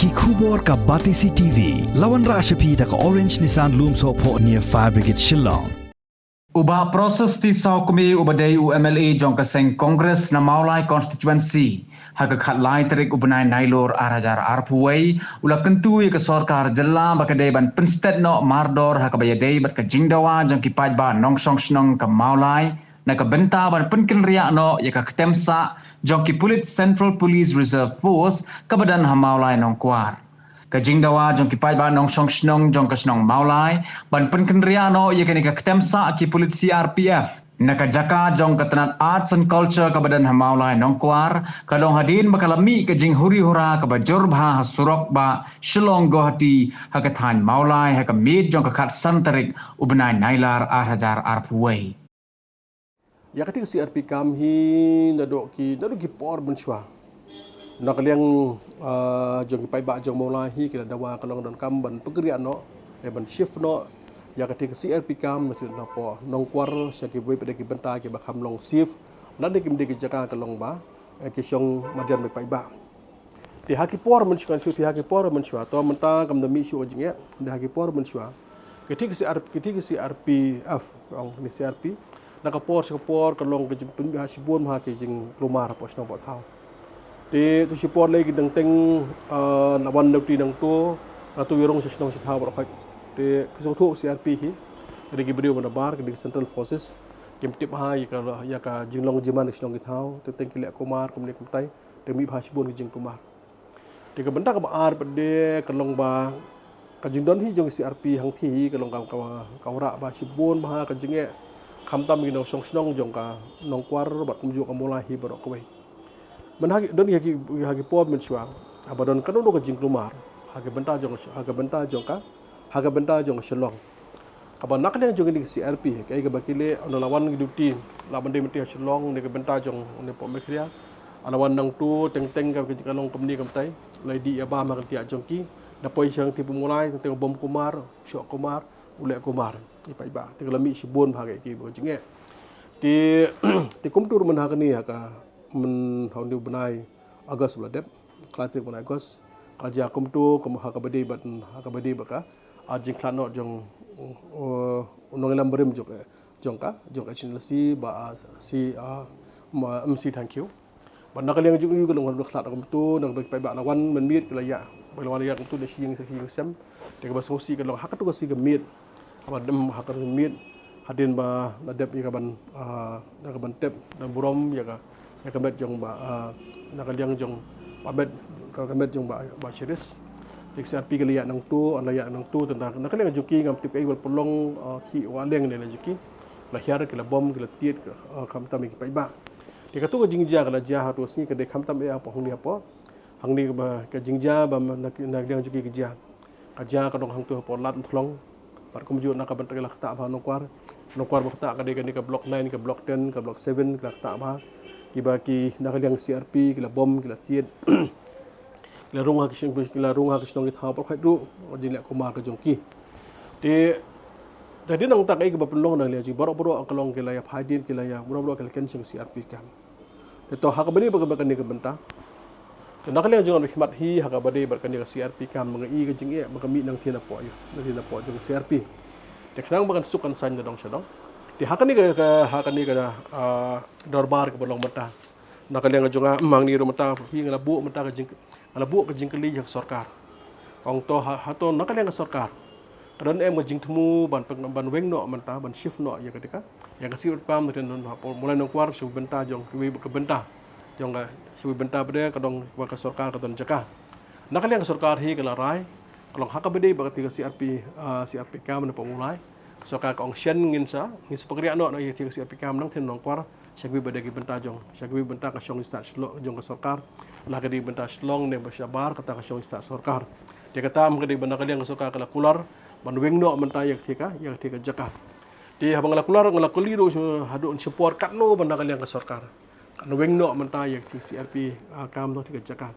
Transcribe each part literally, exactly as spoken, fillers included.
Ki khubor ka Batesi T V. La wanrah sha phi da ka Orange Nissan Lumsohphoh near Fire Brigade Shillong. U Bah Prasasti Sawkmie uba dei u M L A jong ka seng Congress na Mawlai Constituency, ha ka khatlai tarik u bnai Nailur ar hajar arphew wei, u la kyntu ïa ka sorkar jylla ba ka dei ban pynsted noh mardor ha kaba ïadei bad ka jingdawa jong ki paidbah nongshong shnong ka Mawlai, na ka bynta ban pynkynriah noh ïa ka ktem sah jong ki pulit Central Police Reserve Force kaba don ha Mawlai Nongkwar. Ka jingdawa jong ki paidbah nongshong shnong jong ka shnong Mawlai ban pynkynriah noh ïa kane ka ktem sah ki pulit C R P F na ka jaka jong ka tnat Arts and Culture kaba don ha Mawlai Nongkwar, ka long hadien ba ka la mih ka jinghuri hura kaba jur bha ha surok bah Shillong Guwahati ha ka thaiñ Mawlai ha ka miet jong ka khatsan tarik u bnai Nailur ar hajar arphew wei. Ïa kata ka C R P camp hi naduh ki, naduh ki por mynshuwa. Na ka liang, ah, jong ki paidbah jong Mawlai hi ki la dawa ka long donkam ban pynkynriah noh, eh, ban shift noh ïa kata ka C R P camp na, napoh Nongkwar sha kiwei pat de ki bynta kiba kham long safe. Lada kim dei ki jaka ka long ba, eh, ki shong marjan bad paidbah. Te ha ki por mynshuwa, te ha ki por mynshuwa, to mynta kam da mih shuh ka jingeh, te ha ki por mynshuwa. Kata ka C R, kata ka C R P F, ong ni C R P. Na ka por sha ka por ka long ka jingpynbha shibun bha ki jingkulmar hapoh shnong hapoh thaw. Te to shipor lei ki dang teng, ah, na wan na uti nangto, na to ïarung sha shnong sha thaw baroh khoit. Te ki sngewthuh C R P hi, ka dei ki briew ba nabar, ka dei ki Central Forces. Kim tip ha ïa ka, ïa ka jinglong jingman ki shnong ki thaw, te teng ki leh kulmar kumne kumtai. Te mih bha shibun ki jingkulmar. Te ka bynta kaba ar pat de ka long ba ka jingdon hi jong C R P hangthie hi ka long ka, ka, ka wanrah ba shibun bha ka jingeh, khamtam ki nongshong shnong jong ka Nongkwar bad kumjuh ka Mawlai hi baroh kawei. Mynha ki, don ha ki, ha ki por mynshuwa, haba don kano kano ka jingkulmar ha ka bynta jong, ha ka bynta jong ka, ha ka bynta jong ka Shillong. Kaba na ka liang jong kine ki C R P, kaei kaba ki leh, ynda la wan ki duty, la ban dei mynta ha Shillong, na ka bynta jong, napoh Meghalaya. Ynda la wan nangto, teng teng ka, ka long kumne kumtai, la ïadih ïabam ha ka tiar jong ki, da poi sha hangthie hapoh Mawlai, teng teng bom kulmar, shoh kulmar, u leh kulmar, i paidbah. Te ka la mih shibun bha ka, ki, ka jingeh. Te, te kumto ruh mynha kane ha ka, mynha une u bnai August ba la dep, khatlai tarik bnai August, ka la jia kumto, kum ha kaba dei bad, ha kaba dei bad ka, ah, jingkhlad noh jong, uh, u nongïalam barim jong, jong ka, jong ka H N L C, Bah, ah, C, ah, ma, M C Thangkhiew. Bad na ka liang jong u ka long khlad kumto, na kaba ki paidbah la wan mynmiet ki la ïa, ba la wan ïa kumto da shi ïing shi sem. Te kaba sngewsih ka long ha kato ka sngi ka miet. Haba dem ha ka miet, hadien ba la dep ïa ka ban, ah, ïa ka ban tep, da burom ïa ka, ïa ka met jong Bah, ah, na ka liang jong Bah met, ka, ka met jong Bah, Bah Shiris. Te ka C R P ka la ïa nangto, la ïa nangto, te na, na ka liang jong ki ngam tip kaei ba la pynlong, ah, ki wa leng ne la jong ki. La hiar ki la bom ki la tied, ah, khamtam ïa ki paidbah. Te kato ka jingjia ka la jia ha kato ka sngi ka dei khamtam eh hapoh hangne hapoh. Hangne ba ka jingjia ba na, na ka liang jong ki ka jia. Ka jia ka dang hangto hapoh Lad Umthlong. Bad kumjuh na ka bynta ki la ktah bha Nongkwar. Nongkwar ba ktah ka dei kane ka Block nine, ka Block ten, ka Block seven, ki la ktah bha. Kiba ki na ka liang C R P, ki la bom, ki la tied. Ki la rung ha ki shnong, ki la rung ha ki shnong ki thaw baroh khoit ruh, jingleh kulmar ka jong ki. Te, te hadien nangta kaei kaba pynlong na ka liang jong ki baroh baroh ka long ki la ïa phai dien, ki la ïa baroh baroh ki la kren sha ka C R P camp. Te to ha kaba dei bad kane ka bynta. Te na ka liang jong nga ba khmat hi ha kaba dei bad kane ka C R P camp ba nga i ka jingeh ba ka mih nangthie napoh ïa, nangthie napoh jong ka C R P. Te khnang ba kan suk kan saiñ na dong sha dong. Te ha kane ka, ka, ha kane ka, ah, dorbar kaba long mynta. Na ka liang jong nga, mm, hangne ruh mynta, hi nga la buh mynta ka jing, nga la buh ka jingkylli ha ka sorkar. Ong to ha, hato na ka liang ka sorkar ka don em ka jingthmu ban pyn-, ban weng noh mynta, ban shift noh ïa ka dei ka, ïa ka C R P camp na ka liang hapoh Mawlai Nongkwar sha bynta jong kiwei ka bynta. Jong ka sha bynta ba dei ka dong ba ka sorkar ka don jaka. Na ka liang ka sorkar hi ka la rai, ka long ha kaba dei bad ka dei ka C R P, ah, C R P camp napoh Mawlai. Ka sorkar ka ong shen ngin sa, ngin sa pynriah noh na ïa ka C R P camp nangthie Nongkwar. Sha kiwei pat de ki bynta jong, sha kiwei bynta ka shong stad shlok jong ka sorkar. La ka dei bynta Shillong ne ba shabar kata ka shong stad sorkar. Te kata em ka dei ba na ka liang ka sorkar ka la kular ban weng noh mynta ïa ka thie ka, ïa ka thie ka jaka. Te haba nga la kular nga la kylli ruh haduh shipor katno ba na ka liang ka sorkar kan weng noh mynta ïa ka thie C R P, ah, camp noh thie ka jaka.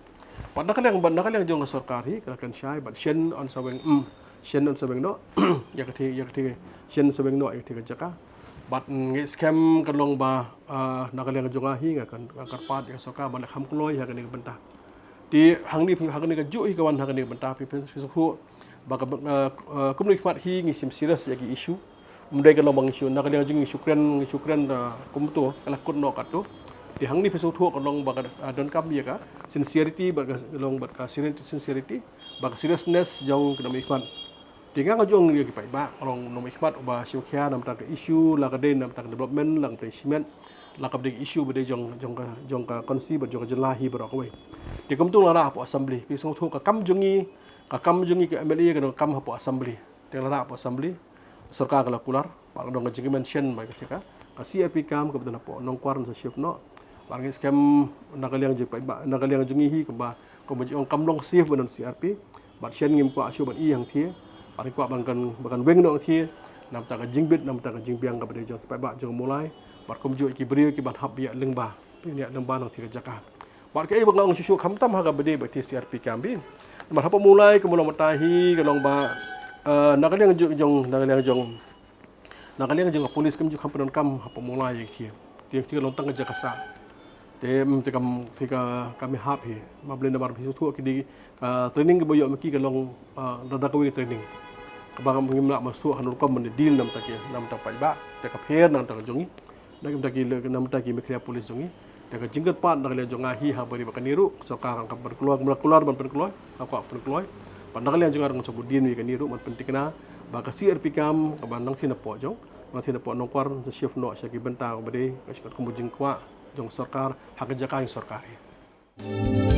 Bad na ka liang, bad na ka liang jong ka sorkar hi ka la kren shai bad shen yn sa weng, mm, shen yn sa weng noh ïa ka thie, ïa ka thie, shen yn sa weng noh ïa ka thie ka jaka. Bad ngi skhem ka long ba, ah, na ka liang jong nga hi nga kan, nga kyrpad ïa ka sorkar ban leh kham kloi ha kane ka bynta. Te hangne phi, hangne kajuh hi ka wan hangne ka bynta phi, phi, phi sngewthuh ba ka, eh, eh, kum u nongmihkhmat hi ngi shim serious ïa ki issue. Ym dei ka long ba ngi shu, na ka liang jong ngi shu kren, ngi shu kren da kumto, ka la kut noh katto. Te hangne phi sngewthuh ka long ba ka, eh, donkam ïa ka sincerity, bad ka long bad ka sincerity, bad ka seriousness jong ki nongmihkhmat. Te nga nga jong ïa ki paidbah, nga long nongmihkhmat uba shim khia namar ka issue, la ka dei namar ka development, la ka dei shimet, la ka dei issue ba dei jong, jong ka, jong ka constituency bad jong ka jylla hi baroh kawei. Te kumto la rah hapoh assembly, phi sngewthuh ka kam jong ngi, ka kam jong ngi ka M L A ka dei ka kam hapoh assembly. Te la rah hapoh assembly, sorkar ka la kular, bad ka dei ka jingkmen shen ba ka, ka C R P camp kaba don hapoh Nongkwar, sa shift noh. Bad ngi skhem na ka liang jong paidbah, na ka liang jong ngi hi kaba, kaba jong kam long safe ban don C R P. Bad shen ngim kwah shuh ban ïa hangthie. Bad ngi kwah ban kan, ban kan weng noh hangthie. Namar ka jingbit, namar ka jingbiang kaba dei jong ki paidbah jong Mawlai. Bad kumjuh ki briew kiban hap ïa lyngba, ïa lyngba na kata ka jaka. Bad kaei ba nga ong shuh shuh khamtam ha kaba dei ba ka C R P camp hi. Namar hapoh Mawlai kumba long mynta hi ka long ba, eh, na ka liang jong, jong, na ka liang jong, na ka liang jong ka police kam ju kham pyndonkam hapoh Mawlai ïa ki. Te ïa ki ka long tang ka jaka sah. Te, mm, te kam, phi ka, kam hap hi. Namar balei, namar phi sngewthuh ki dei, ka training kaba ïoh ma ki ka long, ah, da, da kawei ka training. Kaba ngim lah ban sngewthuh hano rukom ban deal namar ki, namar ki paidbah. Te ka pher namar ka jong ngi. Namar ki, namar ki mekhria police jong ngi. Te ka jingkyrpad na ka liang jong nga hi ha bari ba kane ruh, sorkar kan pynkloi, kumba la kular ban pynkloi, ka kwah pynkloi. Bad na ka liang jong nga ruh ngan sa bud dien ïa kane ruh ban pynthikna ba ka C R P camp kaba nangtei napoh jong, nangtei napoh Nongkwar, sa shift noh sha ki bynta kaba dei, ka shikat kumba jingkwah jong sorkar, ha ka jaka jong sorkar hi.